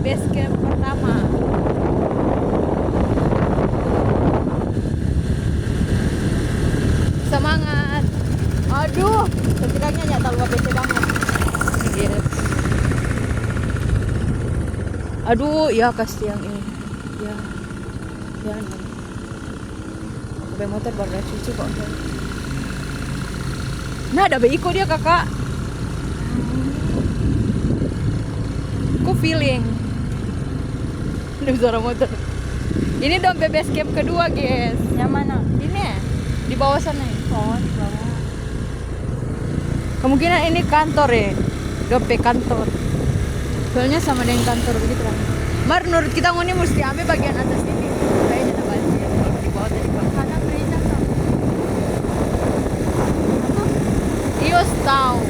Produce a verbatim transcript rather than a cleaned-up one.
Base camp pertama. Semangat. Aduh, setidaknya nggak terlalu bete banget. Yes. Aduh, ya kasihan ini. Ya. Ya, no. Aku pe motor baru da cuci kok. Nah, ada beiko dia, Kakak. Ku feeling. Ada suara motor. Ini dong pe base camp kedua, guys. Yang mana? Ini, di bawah sana. Oh, di bawah. Kemungkinan ini kantor ya, dong pe kantor. Soalnya sama dengan kantor begitu kan. Mar, menurut kita ngoni mesti ambil bagian atas ini. Kayaknya ada banjir. Kalau di bawah tadi, Pak. Karena gereja kan. Iyo, tahu.